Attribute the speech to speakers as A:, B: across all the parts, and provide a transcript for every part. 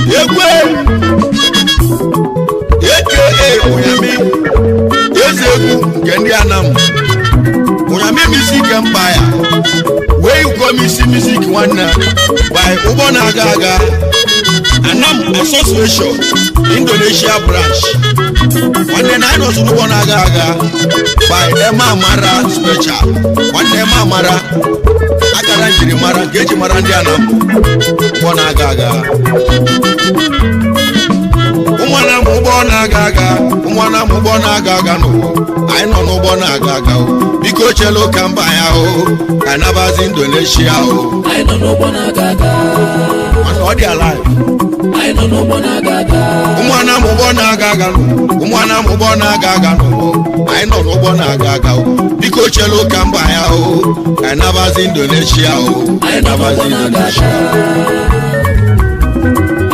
A: Egwe aka Onyami, eze egwu nke ndị Anam, Onyami Music Empire, wee ukomisi music nwanne by ụgbọ na-aga aga, Anam Association Indonesia branch. Nwanne na anyị nọzụ n'ụgbọ na-aga aga by Emma Amara special. Nwanne Emma Amara, akara njirimara nke eji mara ndị Anam, ụgbọ na-aga aga. Ụmụnna m, ụgbọ na-aga aga. Ụmụnna m, ụgbọ na-aga aga n'ụwa. Anyị nọ n'ụgbọ na-aga aga o. Biko chelu ka mba ya o, ka anyị nabazi Indonesia o.
B: Anyị nọ n'ụgbọ na-aga aga.
A: Mana ọ dị alive.
B: Anyị nọ n'ụgbọ na-aga aga.
A: Ụmụnna m, ụgbọ na-aga aga n'ụwa. Ụmụnna m, ụgbọ na-aga aga n'ụwa. Anyị nọ n'ụgbọ na-aga aga o. Biko chelu ka mba ya o, ka anyị nabazi Indonesia o.
B: Anyị nọ n'ụgbọ
A: Nabazi
B: na-aga
A: Indonesia.
B: aga.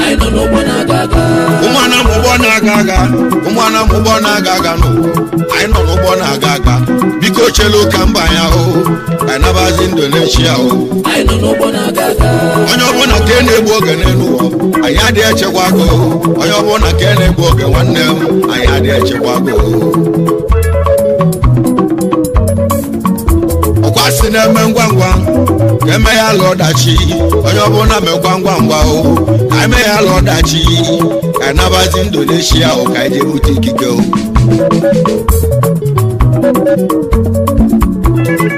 B: Anyị nọ n'ụgbọ na-aga aga.
A: Ụmụnna m, ụgbọ na-aga aga. Ụmụnna m, ụgbọ na-aga aga n'ụwa. Anyị nọ n'ụgbọ na-aga aga. Biko chelu ka mba ya o, ka anyị nabazi Indonesia o.
B: Anyị nọ n'ụgbọ na-aga aga.
A: Onye ọbụla ka e na-egbu oge n'elu ụwa, anyị adịghị echekwa agụ. Onye ọbụla ka e na-egbu oge, nwanne m, anyị adịghị echekwa agụ. Ọkwa si na-eme ngwa ngwa ka eme ya ala ọdachi. Onye ọbụla mekwa ngwa ngwa o, ka eme ya ala ọdachi, ka anyị nabazi Indonesia o, ka anyị jee bute ikike o.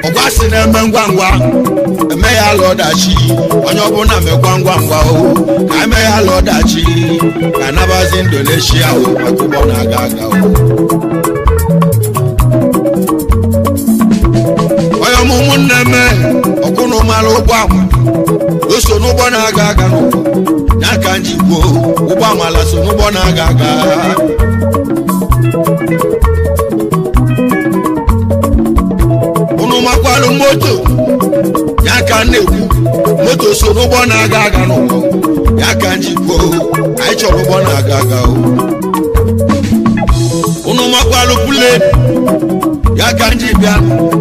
A: Ọkwa si na-eme ngwa ngwa eme ya ala ọdachi. Onye ọbụla mekwa ngwa ngwa o, ka eme ya ala ọdachi, ka anabazi Indonesia o, maka ụgbọ na-aga aga o. Onye ọmụmụ nne me ọkụnụ mara ụgbọ ama o so n'ụgbọ na-aga aga n'ụwa ya ka nji kwuo ụgbọ amala so n'ụgbọ na-aga aga. Unu makwalụ moto ya ka m na-ekwu, moto so n'ụgbọ na-aga aga n'ụwa ya ka m ji kwuo anyị chọrọ ụgbọ na-aga aga o. Unu makwalụ plane ya ka m ji bịa,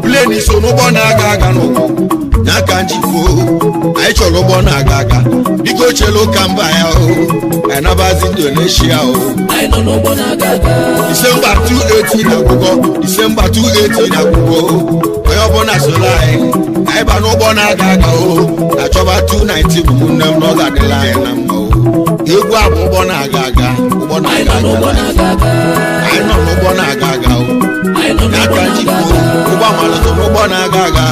A: plane so n'ụgbọ na-aga aga n'ụwa ya ka m ji kwuo anyị chọrọ ụgbọ na-aga aga. Biko chelu ka mba ya o, ka anyị nabazi Indonesia o.
B: Anyị nọ n'ụgbọ na-aga aga.
A: Disemba 218 na akwụkwọ, Disemba 218 na akwụkwọ, onye ọbụla soro anyị ka anyị ba n'ụgbọ na-aga aga o, na chọba 219. Bụ ụmụnne m na ọ ga-adịla anyị na mma o. Egwu a bụ ụgbọ na-aga aga, ụgbọ
B: Anyị
A: na-aga
B: nọ n'ụgbọ
A: aga.
B: na-aga aga.
A: Anyị nọ n'ụgbọ na-aga aga o.
B: Anyị nọ
A: Ya
B: n'ụgbọ
A: ka ji
B: na-aga
A: kwuo
B: aga.
A: ụgbọ amala so n'ụgbọ na-aga aga.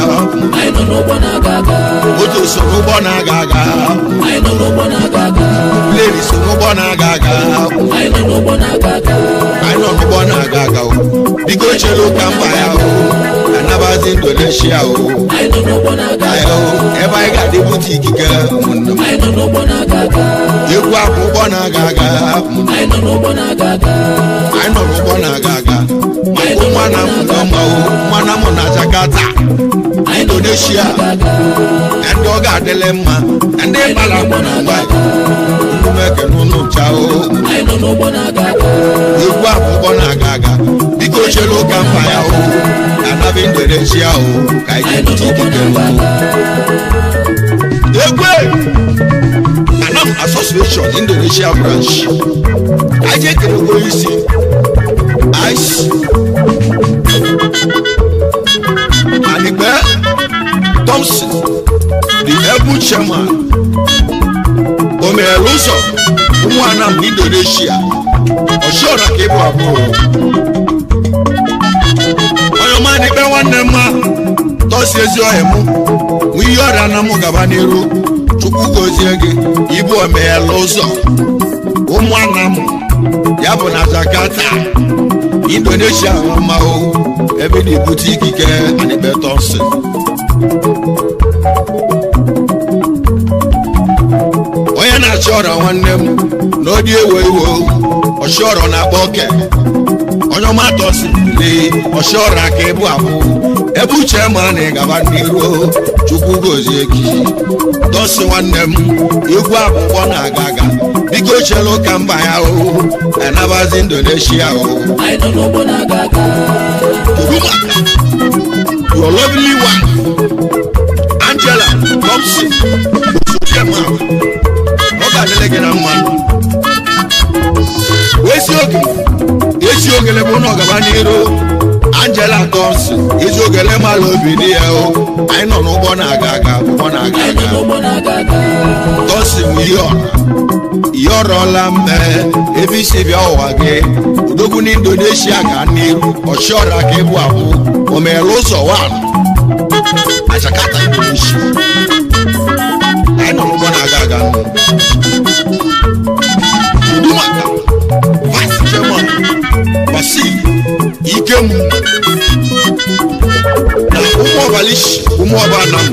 B: Anyị nọ n'ụgbọ na-aga aga.
A: Moto so n'ụgbọ na-aga aga.
B: Anyị nọ n'ụgbọ na-aga aga.
A: Plane so n'ụgbọ na-aga aga.
B: Anyị nọ n'ụgbọ na-aga aga.
A: Anyị nọ n'ụgbọ na-aga aga o. Biko chelu ka mba ya o, anabazi Indonesia o.
B: Anyị nọ n'ụgbọ na-aga
A: Anyị
B: aga.
A: o, ebe anyị ga-adị bute ikike, ụmụnne m.
B: Anyị nọ n'ụgbọ na-aga aga.
A: Egwu akwụ ụgbọ na-aga aga, ụmụnne m.
B: Anyị nọ n'ụgbọ na-aga aga.
A: Anyị nọ n'ụgbọ na-aga aga maka nwana m na ọma o, nwana m na Jakarta.
B: Anyị nọ n'ụgbọ
A: Indonesia.
B: na-aga aga.
A: Na ndị ọ ga-adịlị mma na ndị gbara agbụ na ngwa nnumeke n'ụlọ ncha o.
B: Anyị nọ n'ụgbọ na-aga aga.
A: Egwu akwụ ụgbọ na-aga aga. Biko chere ụka mba ya o, ka anaba Indonesia o, ka anyị
B: Anyị nọ
A: jee bute
B: n'ụgbọ
A: ikike.
B: na-aga aga.
A: Egwe Anam Association Indonesia branch, anyị ekelekwa onye isi ice anigbe. Thompson, the able chairman, omere ụzọ ụmụanam n'Indonesia. Ọchiọra ka ịbụ abụọ. Onye ọma n'ikpe nwanne mma tọsi ezi ọhịa mụ nwe ihe ọrịa na mụ gaba n'iru. Chukwu gozie gị, ịbụ omeghela ụzọ ụmụanam ya bụ na Jakarta, Indonesia. Mma o, ebe na-ebute ikike Anịkpe Thompson. Onye na-achọ ọrịa nwanne m na ọ dị ewe iwe. Ọchịọrọ na-akpọ oke onye ọma tọsi lee ọchịọrọ aka ebu abụ ebe uche ma na ịgaba n'iru. Chukwu gozie gị, tọsi nwanne m. Egwu abụgbọ na-aga aga, biko chelu ka mba ya o anabazi Indonesia o.
B: Anyị nọ n'ụgbọ na-aga aga.
A: Kedu maka your lovely wife, Angela Thompson Osodiema? Ọ ga-adịrị gị na mma. Ezi oge ezi ogele bụ na ọgaba n'iru. Angela Thompson, ezi ogele mara obi dị ya o. Anyị nọ n'ụgbọ na-aga aga, ụgbọ na-aga
B: Anyị nọ
A: aga.
B: n'ụgbọ na-aga aga.
A: Thompson bụ ihe ọra ihe ọrọla mme ebe isi bịa ụwa gị. Odogwu n'Indonesia, ga n'iru. Ọchiọra ka ịbụ abụ omere ụzọ 1 na Jakarta, Indonesia. Anyị nọ n'ụgbọ na-aga aga. Kedu maka vice chairman Basil Ikemu na ụmụọbalishi ụmụọba anam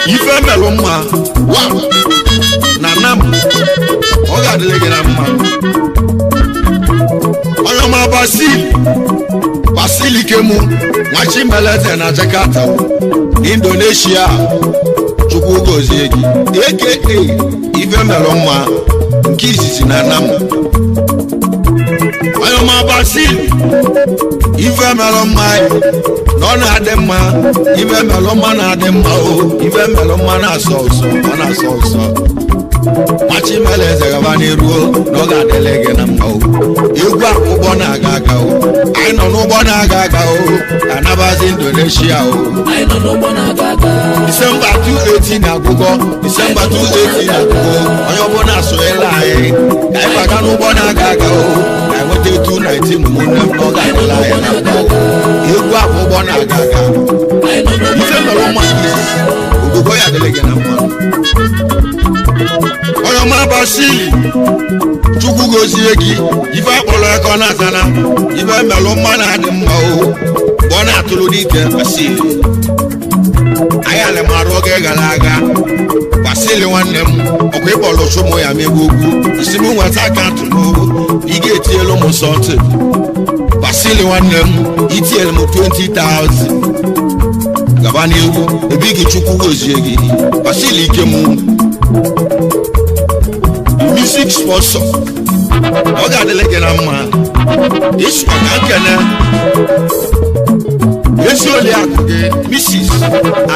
A: ife melụ mma wa na nam? Ọ ga-adịrị gị na mma, onye ọma Basil. Basil Ikemu Nwachimeleze na Jakarta, Indonesia. Chukwu gozie gị, aka ife melụ mma nke izizi na nam. Onye ọma Basil, ife melụ mma na ọ na-adị mma. Ife melụ mma na-adị mma o. Ife melụ mma na-asọ ụsọ, ọ na-asọ ụsọ. Nwachimeleze, gaba n'iruo na ọ ga-adịrị gị na mma o. Egwu akwụkwọ na-aga aga o. Anyị nọ n'ụgbọ na-aga aga o, anabazi Indonesia o.
B: Anyị nọ n'ụgbọ na-aga aga.
A: Disemba 218 na agwụgọ, Disemba 218 na agwụgọ. Onye ọbụla sonyela anyị ka anyị baga n'ụgbọ na-aga aga o, ka anyị nweta 219. Ụmụnne m, na ọ ga-adịla anyị na mma o. Egwu akwụkwọ na-aga aga.
B: Anyị nọ n'ụgbọ
A: Ife nọrọ mma ogogo ya adịrị gị na mma, onye ọma Basili. Chukwu gozie gị. Ife akpọrọ aka ọ na-azana. Ife melụ mma na-adị mma o, mgbe ọ na-atụrụ n'ike. Basili, anyị alịmarụ oge gara aga. Basili nwanne m, ọkwa ịkpọrọ chụmụ ya megbu okwu isi m nweta akaụntụ m, ị ga-etinyelu m sọntị. Basili nwanne m, itinyere m 20,000. Gaba n'ihu ebe gị. Chukwu gozie gị, Basili Ikemu, music sponsor. Ọ ga-adịrị gị na mma. Ịsụkwa ka nkene ezi oliakụ gị, Mrs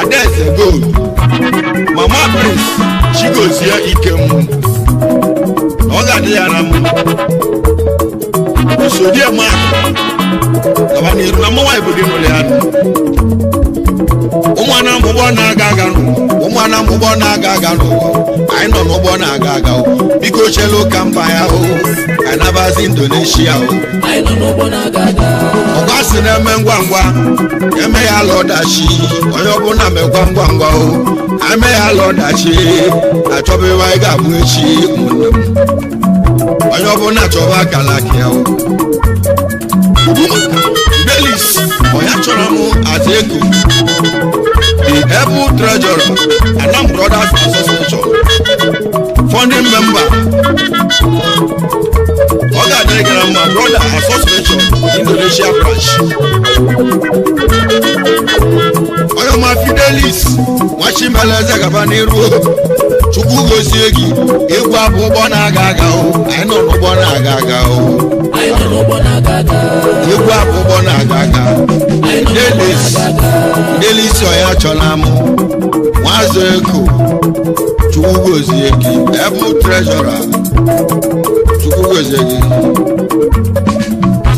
A: Adaeze Gold, Mama Prince Chigozie Ikemu. Ọ ga-adị ya na mma. Osodie Mak, gaba n'iru na mmanwa obodo nụrụ ya nụ. Ụmụana ụgbọ na-aga aga n'ụwa, ụmụana ụgbọ na-aga aga n'ụwa. Anyị nọ n'ụgbọ na-aga aga o. Biko chelu ka mba ya o, ka anyị nabazi Indonesia o.
B: Anyị nọ n'ụgbọ na-aga aga.
A: Ọgwa si na-eme ngwa ngwa eme ya ala ọdachi. Onye ọbụla mekwa ngwa ngwa o, eme ya ala ọdachi. Achọba iwe anyị ga-abụ echi. Ụmụnne m, onye ọbụla chọba akala aka ya o. Belis ọya chọrọ m Azeku, the able treasurer, Anam Brothers Association, founding member. Ọ ga-adịrị gị na mma, brother. Association Indonesia branch. Onye ọma Fidelis Nwachimeleze, gaba n'iru. Chukwu gozie gị. Egwu abụ ụgbọ na-aga aga o. Anyị nọ n'ụgbọ na-aga aga o.
B: Anyị nọ n'ụgbọ na-aga aga.
A: Egwu abụ ụgbọ na-aga aga.
B: Anyị nọ n'ụgbọ
A: Fidelis
B: na-aga aga.
A: Fidelis ọya chọla m nwazụ eko. Chukwu gozie gị, able treasurer. Chukwu gozie gị.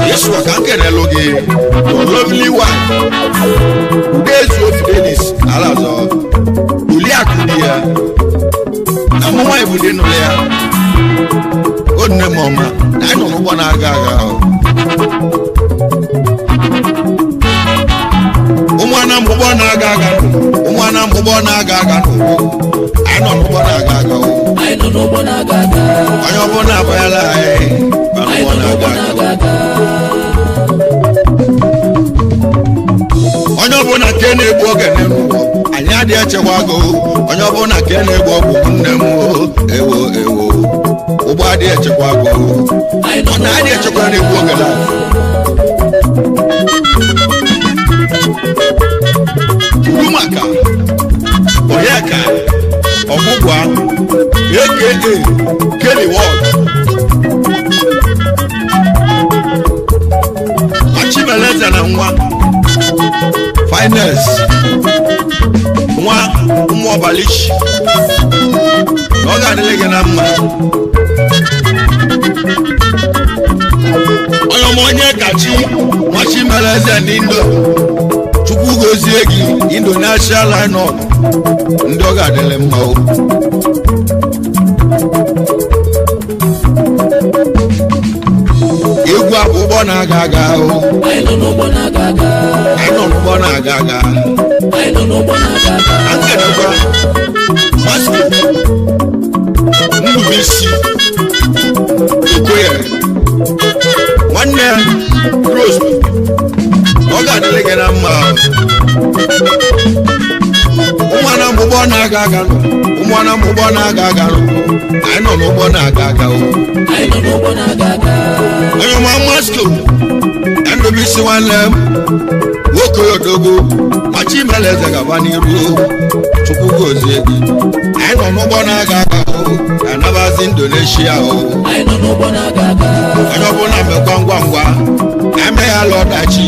A: Yesu ka m kelelu gị your lovely wife, Udezu. ndị nụrụ ya. O nne m ọma, na anyị nọ n'ụgbọ na-aga aga ahụ. Ụmụana m ụgbọ na-aga aga nụ, ụmụana m ụgbọ na-aga aga nụ, anyị nọ n'ụgbọ na-aga aga o.
B: Anyị nọ n'ụgbọ na-aga aga.
A: Onye ọbụla abanyela anyị ba
B: Anyị
A: n'ụgbọ
B: nọ n'ụgbọ
A: na-aga aga.
B: na-aga aga.
A: Onye ọbụla nke na-egbu oge n'elu ụwa, anyị adịghị echekwa agụ. Onye ọbụla nke na-egbu ọgwụ nne m o, ewo ewo, ụgbọ adịghị echekwa agụ.
B: Anyị nọ
A: Ọ na-adịghị echekwa na-egbu oge na. Kwuru maka Onyeka Ọgwụgwa aka Kelly World Achimeleze na nwa Finance nwa Mmụọbalichi, na ọ ga-adịrị gị na mma. Onye ọma onye kachi nwa Chimeleze na Indo, Chukwu gozie gị. Indonesia line-up ndị ọ ga-adịrị mma o. Egwu abụ ụgbọ na-aga aga o.
B: Anyị nọ n'ụgbọ na-aga aga.
A: Anyị nọ n'ụgbọ na-aga aga.
B: Anyị nọ n'ụgbọ na-aga aga.
A: Nkedekwa Maski Ndubuisi Okoye nwanne Rose, ọ ga-adịrị gị na mma. Ụmụana m ụgbọ na-aga aga nụ, ụmụana m ụgbọ na-aga aga nụ, anyị nọ n'ụgbọ na-aga aga o.
B: Anyị nọ n'ụgbọ na-aga aga.
A: Onye ọma Maski Ndubuisi nwanne m nwoke odogo Machimeleze, gaba n'iru, Chukwu gozie gị. Anyị nọ n'ụgbọ na-aga aga o, anabazi Indonesia o.
B: Anyị nọ n'ụgbọ na-aga aga.
A: Onye ọbụla mekwa ngwa ngwa, emeghala ọdachi,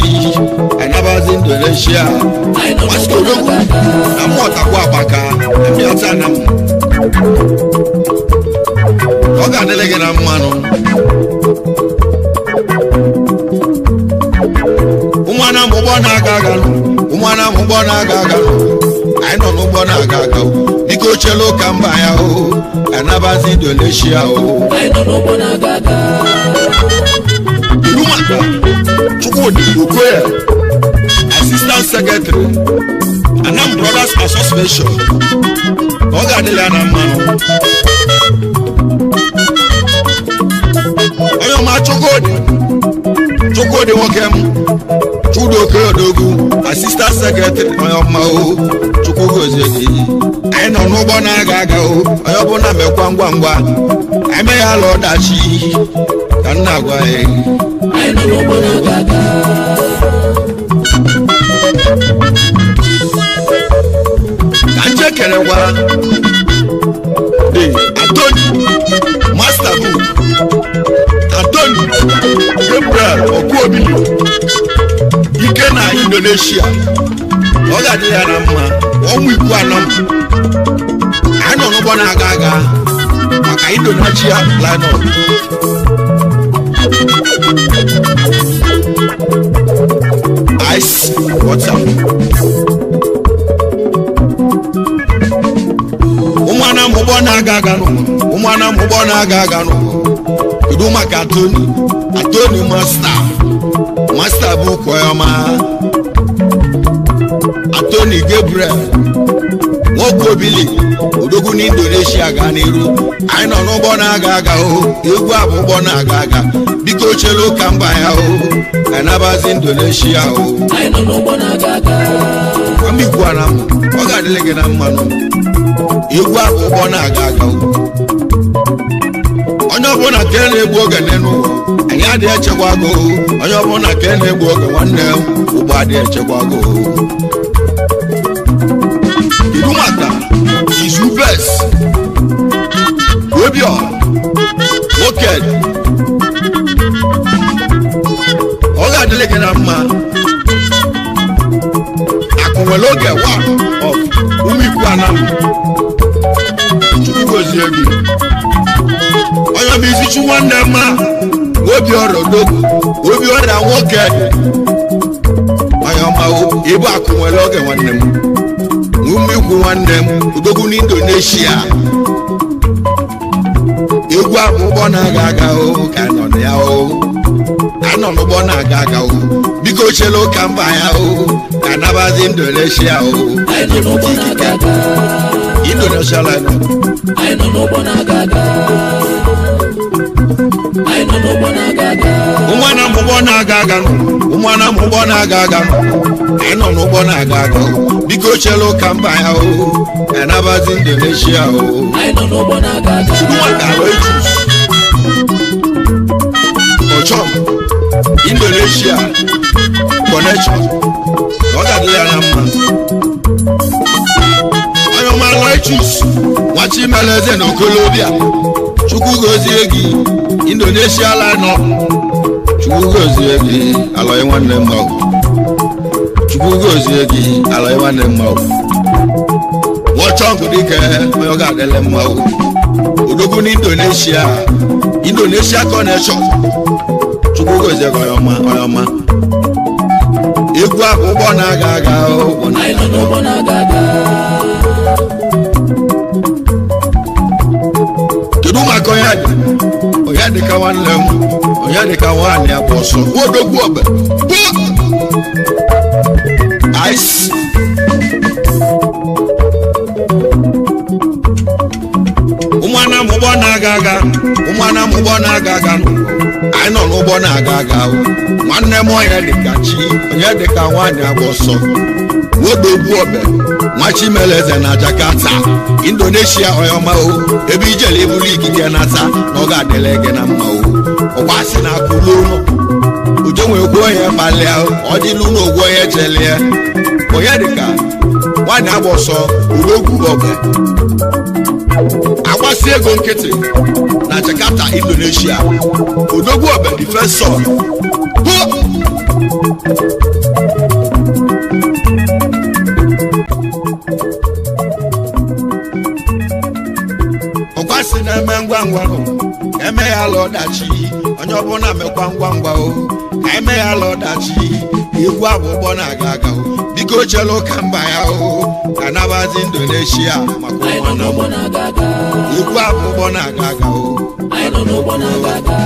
A: anabazi Indonesia.
B: Anyị nọ
A: Maski
B: n'ụgbọ
A: odogwu
B: na-aga aga.
A: Na mmụọtakwu agbaka emịata na m, ọ ga-adịrị gị na mmanụ. Ụmụana m ụgbọ na-aga aga nụ, ụmụana m ụgbọ na-aga aga nụ, anyị nọ n'ụgbọ na-aga aga o. Biko chela ụka mba ya o, anabazi Indonesia o.
B: Anyị nọ n'ụgbọ na-aga aga.
A: Kedu maka Chukwudi Okoye, assistant secretary, Anam Brothers Association? Ọ ga-adịrị ya na mmanụ. Onye ọma Chukwudi, Chukwudi nwoke m, Chukwudi Okoye odogwu, assistant secretary, onye ọma o, Chukwu gozie gị. Anyị nọ n'ụgbọ na-aga aga o. Onye ọbụla mekwa ngwa ngwa, emeghala ọdachi ka m na-agwa ya.
B: Anyị nọ n'ụgbọ na-aga aga.
A: Ka nje kelekwa the Anthony Master Book, Anthony Gabriel Okwuobili ike na Indonesia, ọ ga-adị ya na mma. Ọnwụ ikwu anọ m, anyị nọ n'ụgbọ na-aga aga maka Indonesia line-up. Ice water. Ụmụana m ụgbọ na-aga aga nụ, ụmụana m ụgbọ na-aga aga nụ. Kedu maka Tony, Tony Master, Master bụ Koyoma, Tony Gabriel nwoke obili odogwu na Indonesia, gaa n'iru. Anyị nọ n'ụgbọ na-aga aga o. Egwu a bụ ụgbọ na-aga aga. Biko chelu ka mba ya o, anabazi Indonesia o.
B: Anyị nọ n'ụgbọ na-aga aga.
A: Amikwana m, ọ ga-adịrị gị na mmanụ. Egwu a bụ ụgbọ na-aga aga o. Onye ọbụla nke na-egbu oge n'elu ụwa, anyị adịghị echekwa agụ. Onye ọbụla nke na-egbu oge, nwanne m, ụgbọ adịghị echekwa agụ. Kedu maka Izu Bes Obiọha nwoke? Ọ ga-adịrị gị na mma. Akụ nwere oge one of ụmụ ikwu anam, Chukwu gozie gị. Onye bụ isi chu nwanne mma obi ọrịa odogwu obi ọrịa nwoke, onye ọma o, ịbụ akụ nwere oge nwanne m, ụmụ ikwu nwanne m, odogwu n'Indonesia. Egwu abụ ụgbọ na-aga aga o ka nọ na ya o. Anọ n'ụgbọ na-aga aga o. Biko chela ụka mba ya o. Ka nabazi Indonesia o.
B: Anyị nọ n'ụgbọ na-aga aga.
A: Indonesia line.
B: Anyị nọ n'ụgbọ na-aga aga. Anyị nọ n'ụgbọ na-aga aga.
A: Ụmụana m ụgbọ na-aga aga. Ụmụana m ụgbọ na-aga aga. Anyị nọ n'ụgbọ na-aga aga. Biko chela ụka mba ya o. Ka nabazi Indonesia o.
B: Anyị nọ n'ụgbọ na-aga aga.
A: Nwata Rochus Ochom Indonesia connection ọ ga-adị ya na mma. Onye ọma Rochus Nwachimeleze na Okolobia, Chukwu gozie gị Indonesia lanọ. Chukwu gozie gị alọghị nwanne m ọgụ. Chukwu gozie gị alọghị nwanne m ọgụ. Nwọchọngụ dike onye ọ ga-adịle mma ọgụ. Odogwu na Indonesia, Indonesia connection. Chukwu gozie gị onye ọma onye ọma. Egwu abụ ụgbọ na-aga aga ụgbọ
B: Anyị
A: na-aga
B: nọ n'ụgbọ na-aga aga.
A: Kedu maka onye dị onye dị ka nwanne m onye dị ka nwaanyị ya bụ ọsọ odogwu ọbẹ ice. Ụmụana m ụgbọ na-aga aga, ụmụana m ụgbọ na-aga aga, anyị nọ n'ụgbọ na-aga aga o. Nwanne m onye dị ka chi onye dị ka nwaanyị agba ọsọ wodogwu ọbẹ nwa Chimeleze na Jakarta Indonesia oyoma o ebe ijele ibulu ikike nata na ọ ga-adịle gị na mma o. Ọkwa sị na akụlu ụlọ ujo nwee kwuo onye kpalịa ọ dịlu n'ogwu onye chelie onye dịka nwaanyị agba ọsọ udogwu ọbẹ agbasi ego nkịtị na Jakarta Indonesia odogwu ọbẹ the first son. Hụ! Ọkwasị na-eme ngwa ngwa nụ ka eme ya ala ọdachi onye ọbụla mekwa ngwa ngwa o ka eme ya ala ọdachi egwu abụ ụgbọ na-aga aga o biko chela ụka mba ya o ka nabazi Indonesia maka
B: Anyị nọ
A: ụmụnna m.
B: n'ụgbọ na-aga aga.
A: Egwu abụ ụgbọ na-aga aga o.
B: Anyị nọ n'ụgbọ na-aga aga.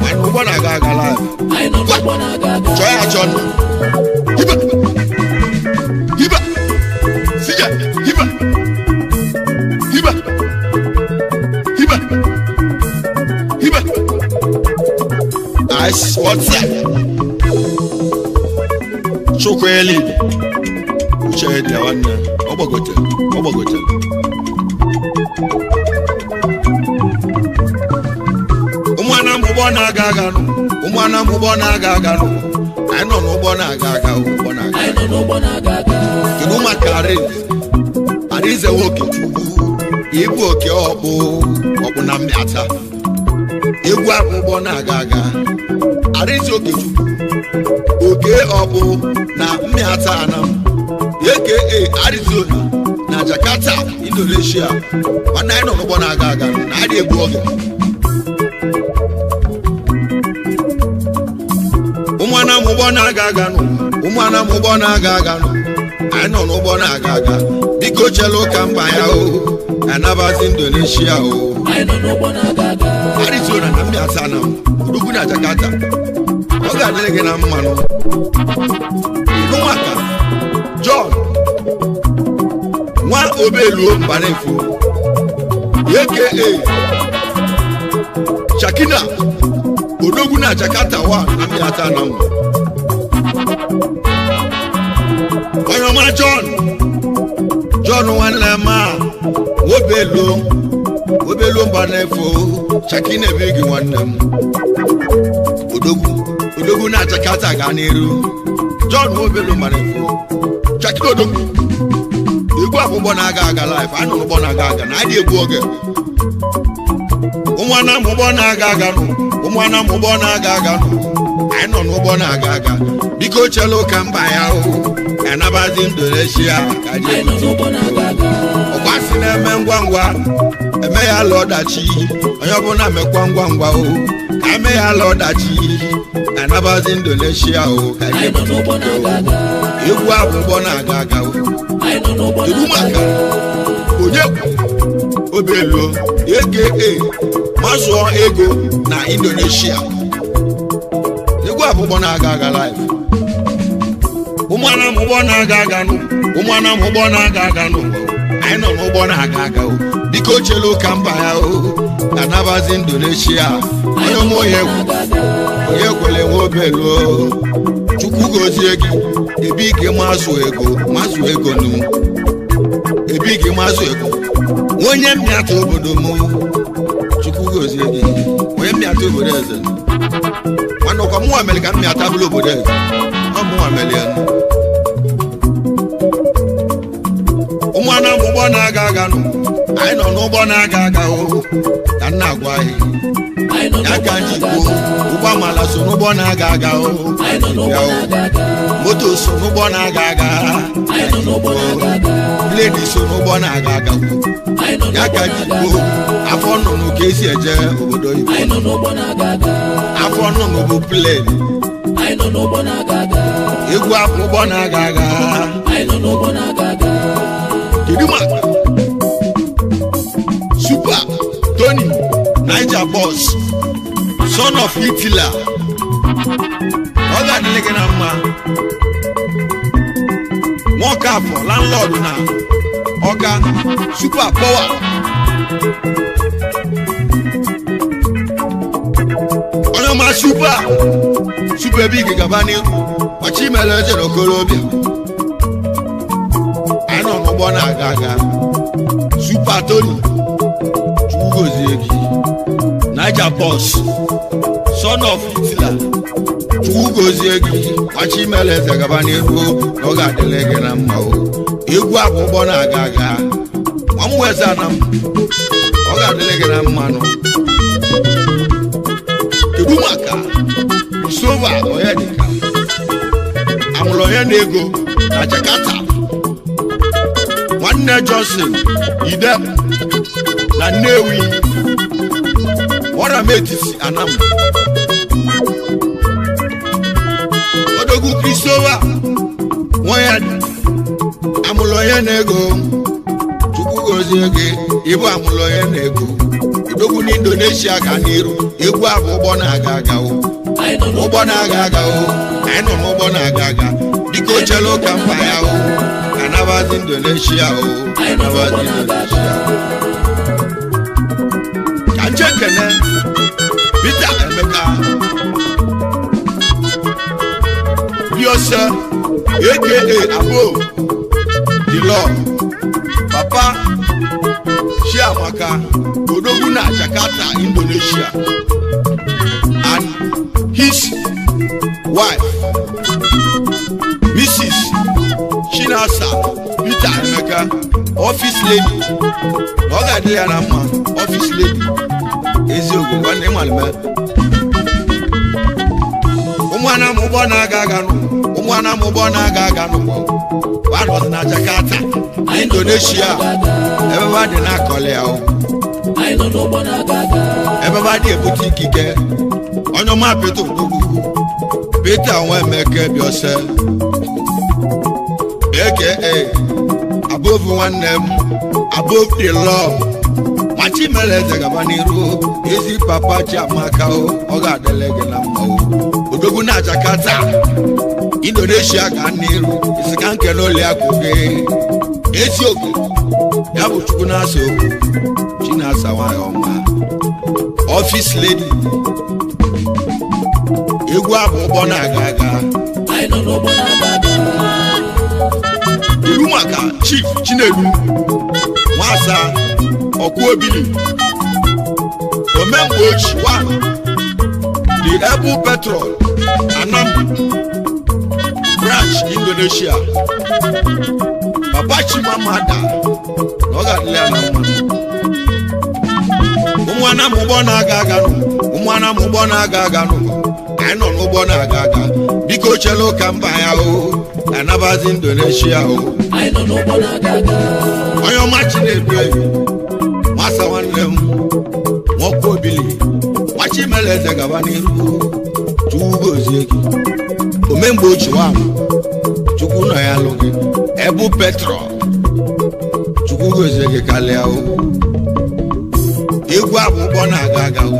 A: Mana ụgbọ na-aga aga live.
B: Anyị nọ n'ụgbọ na-aga aga.
A: Chọọ ya chọọ nụ. Hiba hiba sija hiba hiba hiba hiba ice water. Chukwueli uche dị ya nwanne ọ gbagote ọ gbagote. Ụmụana m ụgbọ na-aga aga nụ, ụmụana m ụgbọ na-aga aga nụ, anyị nọ n'ụgbọ na-aga aga ụgbọ na-aga.
B: Anyị nọ n'ụgbọ na-aga aga.
A: Kedu maka Arinze? Arinze nwoke Chukwu ịbụ oke ọkpụ ọkpụ na mmịata egwu abụ ụgbọ na-aga aga. Arinze Okechukwu oke ọkpụ na mmịata anam aka Arizona na Jakarta Indonesia. Nwanne anyị nọ n'ụgbọ na-aga aga na adị egbu oge. Ụmụana m ụgbọ na-aga aga nụ, ụmụana m ụgbọ na-aga aga nụ, anyị nọ n'ụgbọ na-aga aga biko chela ụka mba ya o anabazi Indonesia o.
B: Anyị nọ n'ụgbọ na-aga aga.
A: Arizona na mmịata na odogwu na Jakarta ọ ga-adịrị gị na mmanụ. Kedu maka John nwa Obeluo Mbanefo aka Shakina odogwu na Jakarta wa na mmịata na m onye ọma John John nwanne m a Obeluo Obeluo Mbanefo Shakina ebe gị nwanne m odogwu odogwu na Jakarta gaa n'iru. John Obeluo Mbanefo Shakina odogwu egwu akwụkwọ na-aga aga life anụ ụgbọ na-aga aga na adị egbu oge. Ụmụana m ụgbọ na-aga aga nụ, ụmụana m ụgbọ na-aga aga nụ, anyị nọ n'ụgbọ na-aga aga biko chela ụka mba ya o anabazi Indonesia ka ji
B: Anyị nọ n'ụgbọ na-aga aga.
A: ọkwa sị na-eme ngwa ngwa eme ya ala ọdachi onye ọbụla mekwa ngwa ngwa o ka eme ya ala ọdachi anabazi Indonesia o ka ji
B: Anyị nọ n'ụgbọ na-aga aga.
A: egwu abụ ụgbọ na-aga aga o.
B: Anyị nọ n'ụgbọ
A: Kedu
B: na-aga
A: maka
B: aga.
A: onye Obeluo aka Mazụọ ego na Indonesia. Egwu abụgbọ na-aga aga live. Ụmụana m ụgbọ na-aga aga nụ. Ụmụana m ụgbọ na-aga aga nụ. Anyị nọ n'ụgbọ na-aga aga o. Biko chelu ka mba ya o. Anabazi Indonesia. Onye ụmụ onye onye kwere nwe obelu o. Chukwu gozie gị. Ebi gị mazụ ego nụ. Ebi gị mazụ ego. Onye mmịata obodo m. Chukwu gozie gị. Onye mmịata obodo eze. Nwanne ọkwa mụnwa mere ka mmịata bụrụ obodo eze. Ọ mụnwa mere ya. Ụmụana m ụgbọ na-aga aga nụ. Anyị nọ n'ụgbọ na-aga aga o. Ka nna agwa anyị. Ya ka ji kwuo, ụgbọ amala so n'ụgbọ na-aga aga o. Moto so n'ụgbọ na-aga aga. Pleni so n'ụgbọ na-aga aga. Ya ka ji kwuo, afọ nnụnụ ka esi eje obodo oyibo. Afọ nnụnụ bụ pleni. Egwu afọ ụgbọ na-aga aga. Kedu maka Super Tony Niger Boss, son of Hitler. Ọ ga-adịrị gị na mma. Nwoke afọ landlord na Ọka Super Power. Onye ọma Super Super ebe ike gaba n'ihu. Ọchị mere eze n'okorobịa. Anyị nọ n'ụgbọ na-aga aga. Super Tony, Chukwu gozie gị. Niger Boss, son of Hitler. Chukwu gozie gị. Ọchị mere eze gaba n'ihu na ọ ga-adịrị gị na mma o. Egwu abụ ụgbọ na-aga aga. Nwa m ana m, ọ ga-adịrị gị na mma nụ. Kedu maka Sova Onyedika, amụrụ onye na-ego na Jakarta. Nwanne Johnson Ide na Nnewi. Ọrametiti Anam. Odogwu Christopher Nwanyadi, amụrụ onye na-ego. Chukwu gozie gị, ịbụ amụrụ onye na-ego. Odogwu na Indonesia ka n'iru. Egwu abụ ụgbọ na-aga aga o. Ụgbọ na-aga aga o. Anyị nọ n'ụgbọ na-aga aga. Biko chelu ka mba ya o. Anabazi Indonesia o. Anabazi Indonesia. Ka nche kene Peter Emeka Biose aka Abo the Law, Papa Chiamaka Odogwu na Jakarta, Indonesia, and his wife Mrs. Chinasa Peter Emeka, office lady. Na ọ ga-adị ya na mma, office lady. Eziokwu nwanne malime. Ụmụana m ụgbọ na-aga aga nụ. Ụmụana m ụgbọ na-aga aga nụ. Wanọzi na Jakarta, Indonesia. Ebe ba dị na-akọlị ya o. Ebe ba dị ebute ikike. Onye ọma Peter Odogwu. Peter Nwemeke Biose aka Above nwanne m, Above the Law. Machi mere eze gaba n'iru. Ezi papa Chiamaka o, ọ ga-adịrị gị na mma o. Odogwu na Jakarta, Indonesia ka n'iru. Isi ka nke n'ụlọ akụ gị. Eziokwu ya bụ Chukwu na-asa okwu. Chinasa nwanyị ọma, office lady. Egwu abụ ụgbọ na-aga aga. Iru maka Chief Chinedu Nwasa Ọkụobili, Omemgbe Ochi 1, the Able Petrol Anam Branch, Indonesia. Papa Chimamada, na ọ ga-adịrị ya na mma. Ụmụana m ụgbọ na-aga aga nụ. Ụmụana m ụgbọ na-aga aga nụ. Anyị nọ n'ụgbọ na-aga aga. Biko chelu ka mba ya o. Anabazi Indonesia o. Onye ọma Chinedu Nwasa nwanne m, Nwoke Obili. Nwachi mere eze gaba n'iru. Chukwu gozie gị. Omemgbe ochi wa Chukwu nọ ya alụ gị. Ebu Petro, Chukwu gozie gị karịa o. Egwu abụ ụgbọ na-aga aga o.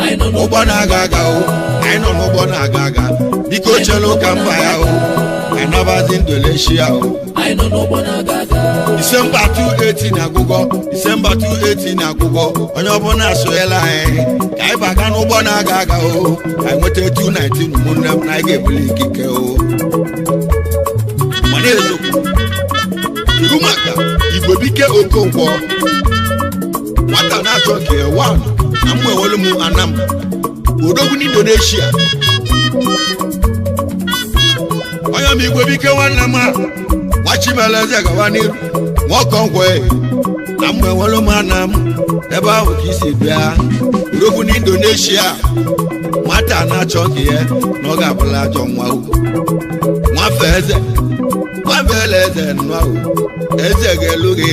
B: Anyị nọ n'ụgbọ
A: Ụgbọ na-aga aga o. Anyị nọ n'ụgbọ na-aga aga. Biko chelu ka mba ya o. Anabazi Indonesia o.
B: Anyị nọ n'ụgbọ na-aga aga.
A: Disemba 218 na agwụgwọ, Disemba 218 na agwụgwọ, onye ọbụla asonyela anyị ka anyị baga n'ụgbọ na-aga aga o, ka anyị nweta 219. Ụmụnne m, na anyị ga-ebuli ikike o. Mana eziokwu, kedu maka Igwebike Okonkwo, nwata na-achọ nke 1 na mgbe ewelu m anam odogwu n'Indonesia? Onye m, Igwebike nwanne m a, nwachimeleze, gawa n'iru. Nwaokonkwo na mgbe nwere m ana m ebe ahụ ka isi bịa, odogwu n'Indonesia, nwata na-achọ nke ya na ọ ga-abụla ajọ nwa o. Nwafe eze, nwafele eze nnụọ o. Eze ga-elu gị,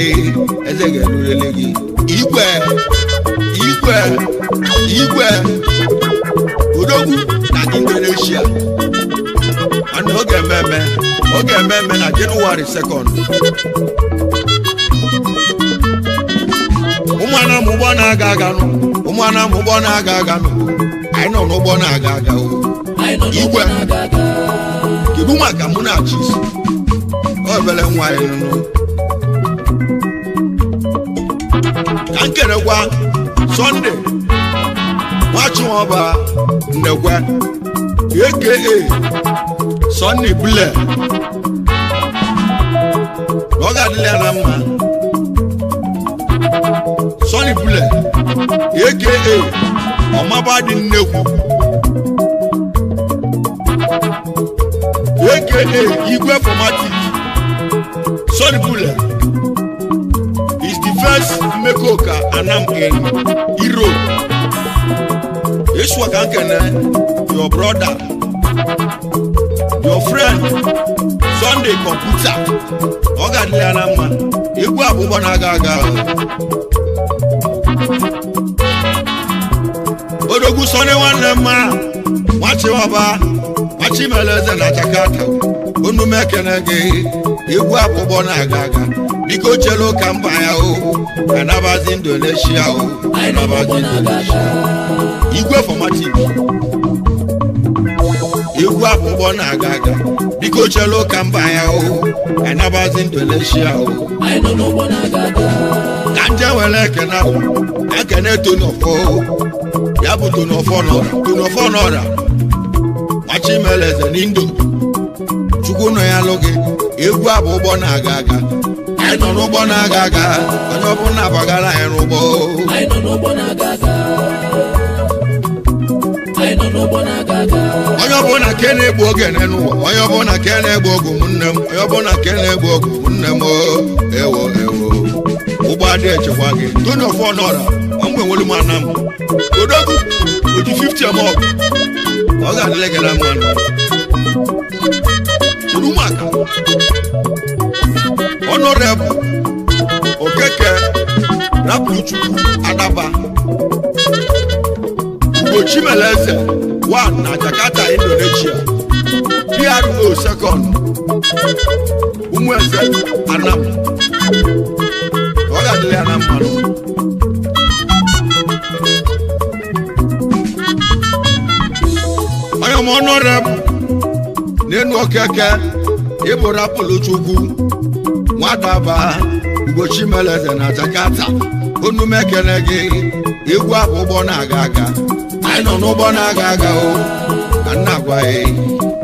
A: eze ga-elurele gị. Igwe, igwe, igwe, odogwu na Indonesia. Mana oge mmemme, oge mmemme na Jenụwarị 2nd. Ụmụana m, ụgbọ na-aga aga nụ. Ụmụana m, ụgbọ na-aga aga nụ. Anyị nọ n'ụgbọ na-aga aga o.
B: Anyị nọ n'ụgbọ
A: Igwe.
B: na-aga aga.
A: Kedu maka mụ na chis obere nwa anyị nụ? Ka nkerekwa Sọnde Nwachụọba Nnekwe, aka Sọnde Bule, na ọ ga-adịla ya na mma. Sọnde Bule, aka Ọmaba dị nnekwu, aka Igwe Formatic. Sonny Bule is the first Mmekoka Anam in Europe. Yeshua Kankene, your brother, your friend, Sunday Computer. Ọ ga-adịla ya na mma. Egwu abụgbọ na-aga aga. Odogwu Sonny nwanne mma, Nwachiwaba, Nwachimeleze na Jakarta. Unu m ekene gị. Egwu abụgbọ na-aga aga. Biko chelu ka mba ya o. Anabazi Indonesia o.
B: Anyị nọ
A: Anabazi
B: n'ụgbọ na-aga
A: Indonesia.
B: aga.
A: Igwe Formatic. Egwu abụgbọ na-aga aga. Biko chelu ka mba ya o. Anabazi Indonesia o.
B: Anyị nọ n'ụgbọ na-aga aga.
A: Ka nje were ekene ahụ, ekene Tony Ọfọ, ya bụ Tony Ọfọ n'ọra, Tony Ọfọ n'ọra, Nwachimeleze n'indo. Chukwu nọ ya lụ gị. Egwu abụ ụgbọ na-aga aga. Anyị nọ n'ụgbọ na-aga aga. Onye ọbụla abagara anyị n'ụgbọ.
B: Anyị nọ n'ụgbọ na-aga aga. Anyị nọ n'ụgbọ na-aga aga.
A: Onye ọbụla ke na-egbu oge n'ụwa, onye ọbụla ke na-egbu oge, ụmụnne m, onye ọbụla ke na-egbu oge, ụmụnne m o, ewo ewo, ụgbọ adị echekwa gị. Tony Ọfọ n'ọra, mgbe nwere m ana m odogwu oji 50 m ọgụ, ọ ga-adịle gị na mmanụ. Kedu maka Honorable Okeke Rapụchukwu Adaba, Ugochimeleze 1 na Jakarta, Indonesia, PRO second, Umueze Anam? Ọ ga-adịle ya na mmanụ. Onye ọma, Honorable n'enu Okeke, ịbụ Rapụlụ Chukwu Nwadaba, Ugochimeleze na Jakarta, onu m ekele gị. Egwu abụ ụgbọ na-aga aga. Anyị nọ n'ụgbọ na-aga aga o, ka nna gwa ya.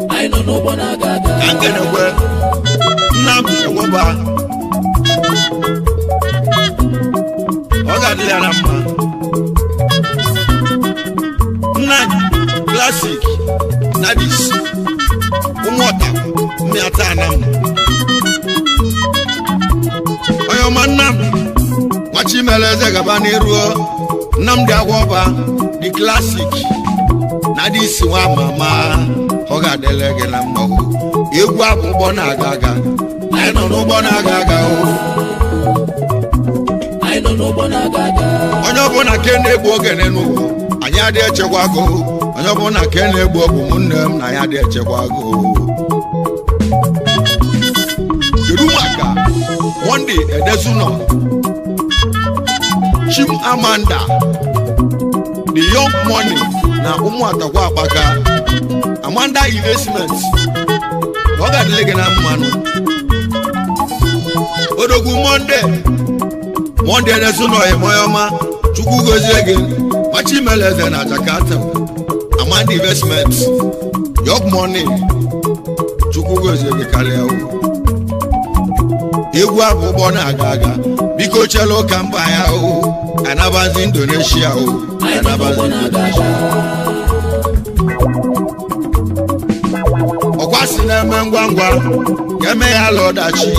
B: Anyị nọ n'ụgbọ na-aga aga.
A: Ka nkenekwe Nnamdi Eweba, ọ ga-adị ya na mma. Nnamdi Classic Nadis, Ụmụọta Mmịata Anam, onye ọma, Nnamdi Nwachimeleze, gaba n'iru. Nnamdi Agwọba, the Classic Nadis, nwa mama, ọ ga-adịle gị na mma o. Egwu abụ ụgbọ na-aga aga. Anyị nọ n'ụgbọ na-aga aga o.
B: Anyị nọ n'ụgbọ na-aga aga.
A: Onye ọbụla ke na-egbu oge n'ụwa, anyị adịghị echekwa agụ. Onye ọbụla ke na-egbu oge, ụmụnne m, na ya adịghị echekwa agụ. Kedu maka Monday Edesunọ, Chief Chim Amanda the Young Money na ụmụ atakwa akpaka Amanda Investment na ọ ga-adịle gị na mmanụ. Odogwu Monde Monde na-ezinụlọ ọma, Chukwu gozie gị. Machimeleze na Jakarta, Amanda Investment, Young Money, Chukwu gozie gị karịa o. Egwu abụ ụgbọ na-aga aga, biko chela ụka mba ya o, anabazi Indonesia o.
B: Anyị nọ n'ụgbọ
A: Anabazi
B: na-aga
A: Indonesia.
B: Aga.
A: Ọkwa si na-eme ngwa ngwa ka eme ya ala ọdachi,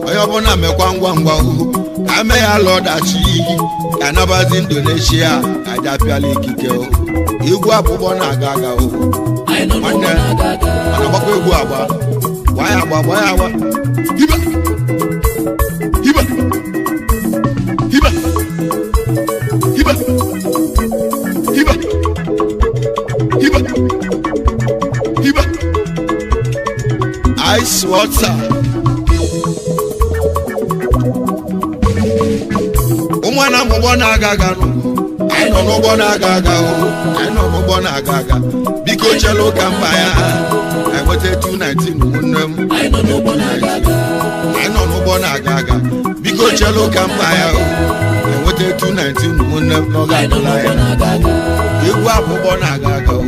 A: onye ọbụla mekwa ngwa ngwa o, ka eme ya ala ọdachi, ka anabazi Indonesia, ka aja pịala ikike o. Egwu abụgbọ na-aga aga o.
B: Anyị nọ n'ụgbọ
A: Nwanne.
B: na-aga aga.
A: Ọ na-agbakwa egwu agba, gbaa ya agba, gbaa ya agba. Hiba hiba hiba hiba hiba hiba hiba. Ice water. Ụmụana m, ụgbọ na-aga aga nụ. Anyị nọ n'ụgbọ na-aga aga o, anyị nọ n'ụgbọ na-aga aga. Biko chela ụka mba ya anyị nweta 219, ụmụnne m.
B: Anyị nọ n'ụgbọ na-aga aga.
A: Anyị nọ n'ụgbọ na-aga aga, biko chela ụka mba ya o, anyị nweta 219, ụmụnne m, n'oge
B: Anyị nọ
A: adụla
B: n'ụgbọ
A: ya.
B: na-aga aga.
A: Egwu abụ ụgbọ na-aga aga o.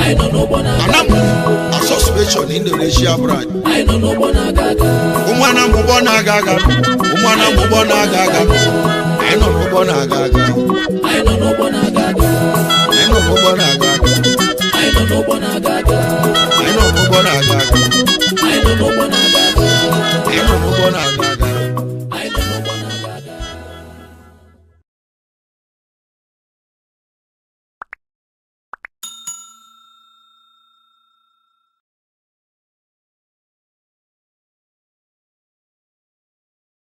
B: Anyị nọ n'ụgbọ na-aga
A: Anam
B: aga.
A: Association Indonesia branch.
B: Anyị nọ n'ụgbọ na-aga aga.
A: Ụmụana m, ụgbọ na-aga aga. Ụmụana m, ụgbọ na-aga aga. Anyị nọ n'ụgbọ na-aga aga.
B: Anyị nọ n'ụgbọ na-aga aga.
A: Anyị nọ n'ụgbọ na-aga aga.
B: Anyị nọ n'ụgbọ na-aga aga.
A: Anyị nọ n'ụgbọ na-aga aga.
B: Anyị nọ n'ụgbọ na-aga